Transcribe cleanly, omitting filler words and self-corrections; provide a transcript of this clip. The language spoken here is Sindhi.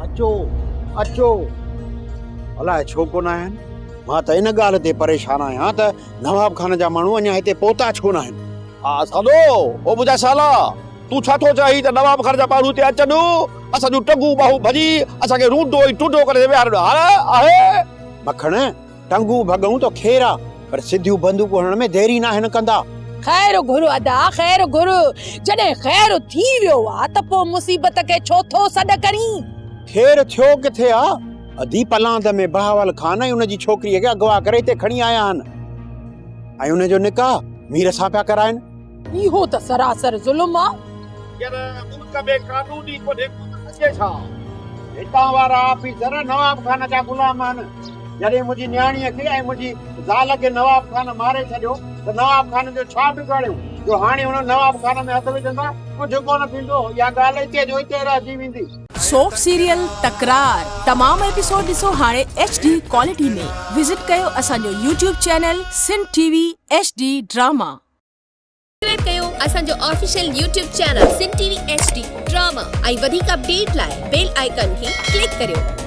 اچو اچو. الائي ڇو ڪونه آيا آهن. مان ته ان ڳالهه تي پريشان آهيان ته نواب خان جا ماڻهو اڃا هتي پهتا ڇو ناهن. ها سادو، او منهنجا سالا، تون ڇا ٿو چاهين ته نواب خان جا ماڻهو هتي اچن، اسان جون ٽنگون ٻانهون ڀڄي اسان کي رونڊو ۽ ٽنڊو ڪري ويهارين. ها آهي. مکڻ، ٽنگون ڀڳئون ته خير آ، پر سڌيون بندوقون هڻڻ ۾ دير ئي ناهن ڪندا. خير گهر ادا، خير گهر. جڏهن خير ٿي ويو آ ته پوء مصيبت کي ڇو ٿو سڏ ڪرين؟ خير ٿيو ڪٿي آ؟ ادي پلاند ۾ بهاول خان ۽ ان جي ڇوڪريء کي اغوا ڪري هتي کڻي آيا آهن ۽ ان جو نڪاح مير سان پيا ڪرائين. اهو ته سراسر ظلم آ. يار ملڪ ۾ قانون ئي ڪونهي ڪو ته اچي ڇا؟ هتان وارا آفيسر نواب خان جا غلام آهن. جڏهن منهنجي نياڻيء کي ۽ منهنجي زال کي نواب خان ماري ڇڏيو ته نواب خان جو ڇا بگاڙيو جو هاڻي هن نواب خان ۾ هٿ وجهندا؟ ڪجهه ڪونه ٿيندو. اها ڳالهه اتي جو اتي رهجي ويندي. سوپ سيريل تڪرار تمام ايپيسوڊ ڏسو هاڻي ايڇ ڊي ڪوالٽي ۾ وزٽ ڪيو اسان جو YouTube channel Sindh T V H D drama. Subscribe ڪيو اسان جو official YouTube channel Sindh T V H D drama ۽ وڌيڪ اپڊيٽ لاء بيل آئيڪان کي ڪلڪ ڪريو.